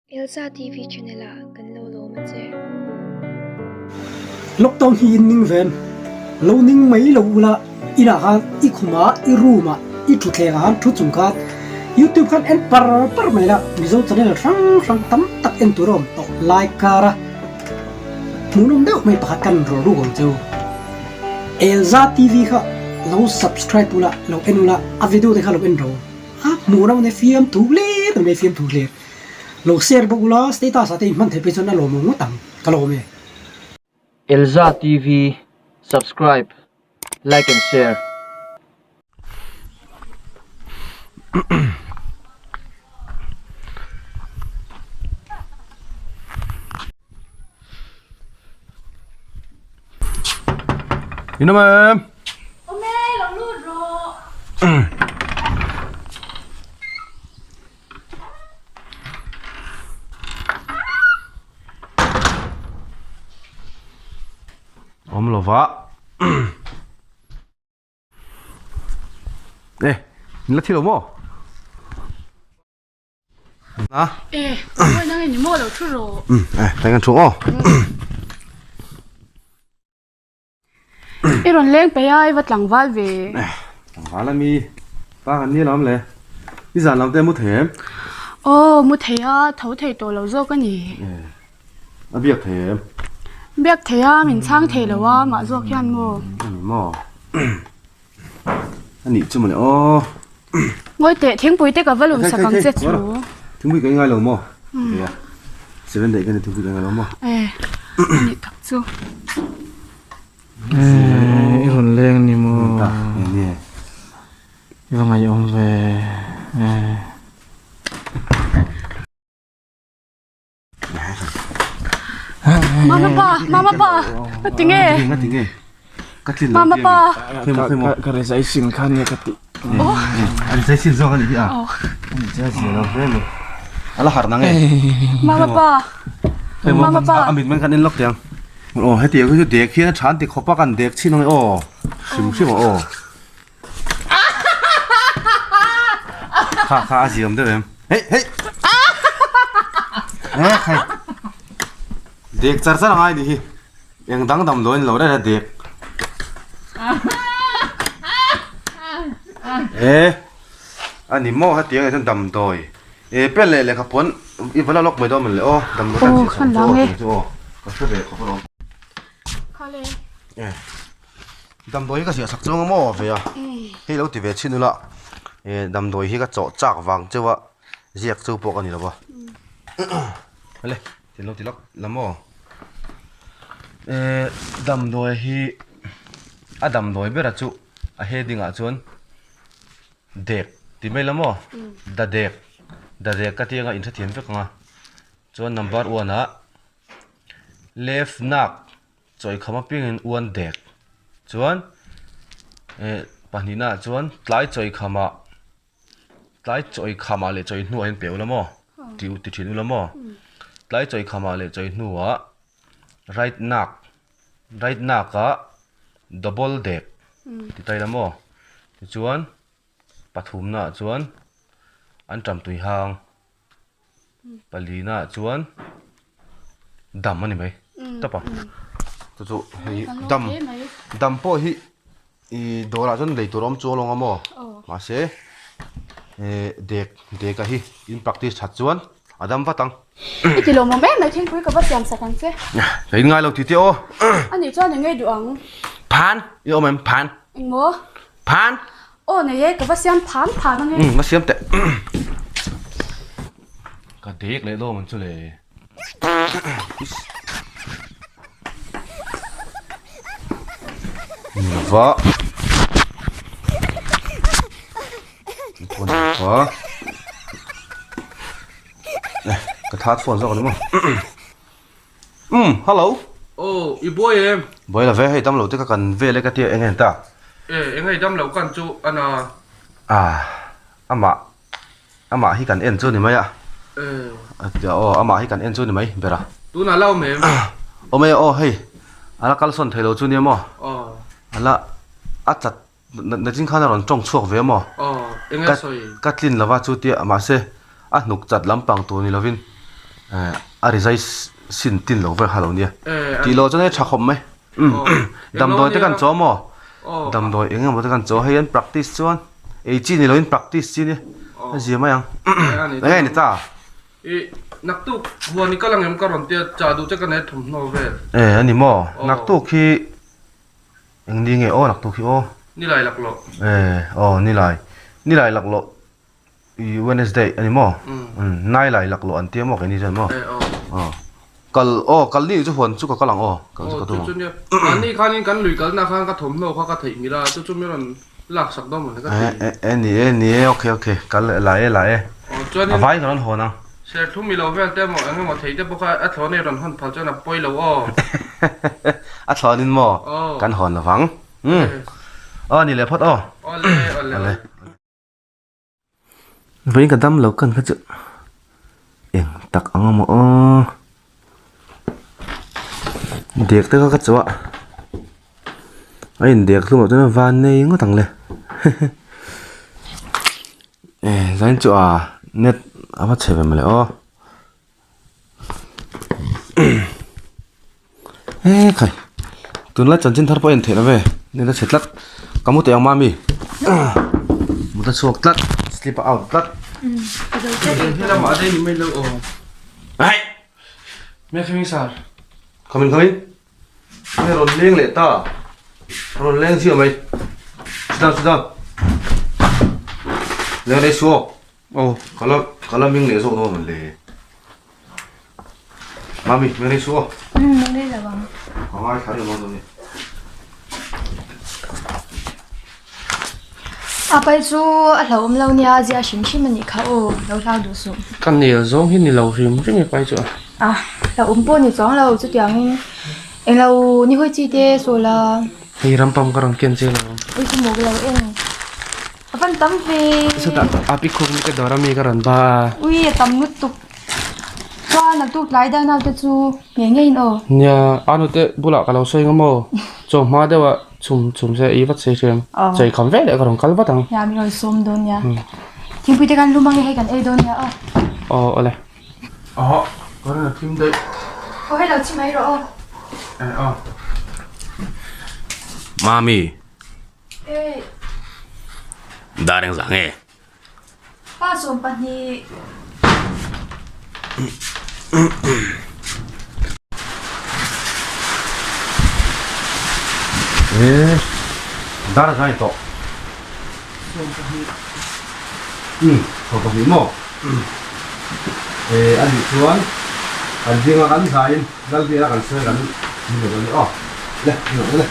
Elsa TV channel ah kan lo lawm a che. Lockdown hi in ning ve em? Lo ning mai lo ula inah khan i khumah i room ah i thutthleng ah khan thu chung khan youtube khan en par par mai la Mizo channel hrang hrang tam tak en tur a awm tawh lai kar a hmuhnawm deuh mai pakhat kan rawn ruk ang cheu. Elza TV kha lo subscribe ula lo en ula a video te kha lo en ro a hmuhnawm ania fiamthu hlir mai fiamthu hlir. Lo share bawk ula status ah te inhman theih phei chuan a lawmawm ngawt ang ka lawm e. Elza TV subscribe like and share. Inawm em? Awm e, lo lut rawh. Awm lova e in la thi lo maw a e mawi nang in ni maw lo thu rawh um e teng an thu aw I rawn leng peih a, i va tlangval ve. Tlangval a mi, pa kan ni alawm le. I zan lam te mu thei em? Aw, mu thei a, tho thei tawh lo zawk a ni. A biak thei em? Biak thei a, min chhang thei lo a, mah zawk hian maw? A ni maw? A nih chu mawle aw. Ngawi teh, thingpui te ka va lum sak ang che chu. Thingpui ka ingai lo maw? Nia. Seven daih ka ni thingpui ka ingai lo maw? E, a nih tak chu. I rawn leng ni maw? Nia. I va ngaihawm ve. Mama pa, mama pa, tinge? Tinge? Ka tlin lo Mama pa. Ka rezai sin kha nia ka ti. Oh. A rezai sin zawk a nih hi a. Oh. A zia lo hle mai. A la harh nang e. Mama pa. Mama pa. A mit men khan en lawk teh ang. Aw hetiang hi chu dek hian a than ti khawp a kan dek chhin ang e aw. Hrim hrim aw. Kha kha a ziam deuh em. Hei hei. Eh khai. Dek char char angai ni hi. Eng dang dam dawn lo reng a dek. Eh. Ani maw hetiang ah chuan damdawi. Eh pen leh lehkha puan i va la lawk mai dawn maw le aw. Damdawi kan chhiah chhawng chu aw chu aw. Ka hre ve khawp alawm. Khale. Eh. Damdawi hi ka ziah sak chuang a maw ve a hei lo ti ve chhin ula eh damdawi hi ka chawh chak vang cheu a ziak chu pawh ka ni lo va ale ti lo ti lawk la maw eh damdawi hi a damdawi bera chu a heading ah chuan dek ti mai la maw da dek da dek ka tia anga inhrethiam vek ang a chuan number one ah left nak. Chawikham apiangin uan dek chuan eh pahnihna ah chuan tlai chawikhamah tlai chawikhamah leh chawi hnuah hian pe ula maw ti ti thin ula maw tlai chawikhamah leh chawi hnuah right nak right nak ah double dek ti ta ila maw tichuan pathumna ah chuan an ṭam tui hang. Palina ah chuan dam a ni mai tawp a chu chu hei dam dam pawh hi ih dawrah chuan lei tur a awm chuang lo ang a maw mahse eh dek dek a hi in practice that chuan a dam vat ang. I ti lawmawm em mai thingpui ka va siam sak ang che. Ka in ngai lo tih teh aw. A nih chuan eng ngei duh ang. Phan i awm em phan. Engmaw? Phan! Aw nei e, ka va siam phan phan ange. Umm, va siam teh. Ka dek leh dawn ang chu le. Va. Va. Ka that phone zawk ani maw. Umm, hello. Aw, i buai em? Buai lo ve, hei damlo te ka kan vel e ka tia eng nge ta? E, eng hei damlo kan chu a na. Ah, amah, amah hi kan en chu ni mai a. E. Aw, amah hi kan en chu ni mai ber a. Tunah la awm em? Awm e, aw hei, a la kalsawn thei lo chu nia maw? Aw. A la, a chat Nachin khan a rawn tawng chhuak ve maw? Aw, eng nge sawi? Ka tlin lova chu tia, mahse a hnuk chat lampang tur ni lovin A rizai sin tin lo vel kha lo nia. Tih loh chuan hei tha khawp mai. Damdawi te kan chaw maw? Damdawi eng emaw te kan chaw hei an practice chuan ei chi ni loin practice chi nia a zia mai ang. Eng nge ni ta? I naktuk huan i kal ang em ka rawn tia chah duh che ka nei thawmhnaw vel. E a ni maw? Naktuk hi eng ni nge aw naktuk hi aw? Nilai laklawh. E aw nilai nilai laklawh I Wednesday a ni maw? Umm Nailai laklawh an tia maw keini chuan maw? Aw. Kal aw kal ni chu huan chu ka kal ang aw kal chu ka tum ang. Aw chu chu nia mahni khanin kan lui kalna khan ka thawmhnaw kha ka theihnghilh a chu chu mi rawn laksak dawn maw le ka ti. E e ni e ni e okay okay kal la e la e. Aw chuanin a vai ka rawn hawn ang. Serthlum i lo vel te maw eng emaw thei te pawh kha a thlawn ei rawn hawn phal chuan a pawi lo aw. A thlawnin maw kan hawn lovang. Umm aw ni leh phawt aw. Awle awle awle. Vawiin ka dam lo kan kha chu eng tak ang a maw aw dek te kha ka chauh a a in dek hlum ah chuan a van nei ngawt ang le e zain chu a net a va chhe ve mawle aw. He khai tunlai chanchin thar pawh a intheih lo ve net a chhe tlat ka mu teh ang mami mut a chhuak tlat slip a out tlat come in come in hei rawn leng leh ta rawn leng chiah mai sit down sit down leng rei suh aw. Aw ka la ka la ming leh zawk dawn ang le. Mami, meng rei suh aw. Umm, meng rei lo ang. Ka ngaithla reng dawn ni. A pai chu a hlauhawm lo nia, zia hrim hrim a nih kha aw, lo hlau duh suh. Ka nel zawng hi ni lo hrim hrim i pai chu a. A, hlauhawm pawh ni chuang lo, chutiangin englo ni hawi chi te saw la. Hei rampam ka rawn ken che lo. Ui chu maw ka lo en. A van tam ve. Chutah a pi khuk mi ka dawr a mi ka rawn ba a. Ui a tam lutuk. Chuan a tuk tlai deuh naute chu ngei ngeiin aw. Nia a nute bulah ka lo sawi ngam aw. Chaw hma deuh a chhum chhum se i vat sei hriam. Chei kham vek leh ka rawn kal vat ang. Nia mi rawn sawm dawn nia. Thingpui te kan lum ange hei kan ei dawn nia aw. Aw awle. Aw ka rawn thim daih. Aw hei lo chhi mai rawh aw. Eh aw. Mami. Dar eng zah nge? Pa 12. Eh, dar zai tawh. 12. 12 maw? Eh, a nih chuan kan zinga kan zaiin Lalbiala kan sawi kan ni lo dawn e aw. Le, le, le.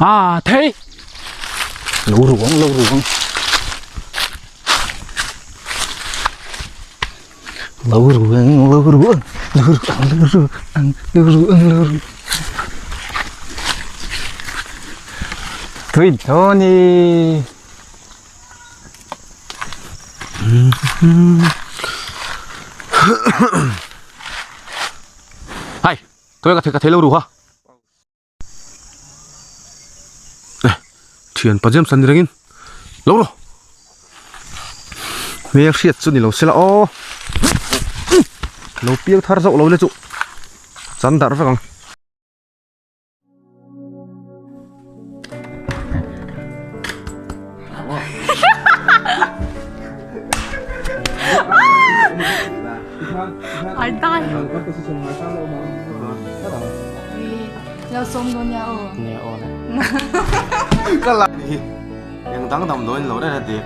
À thế Lũ ruộng, lũ ruộng Lũ ruộng, lũ ruộng Lũ ruộng, lũ ruộng Lũ ruộng, lũ ruộng Tui Tony Hai, tôi ka thei lo ru ha. Thian pa James an ni rengin lo rawh hmel hriat chu ni lo sela aw lo piang thar zawk lo le chu chan darh vek ang. Ai dai. Lo sawm dawn nia aw. Nia aw le. Ka la ni. Eng dang dam dawn lo reng a ti.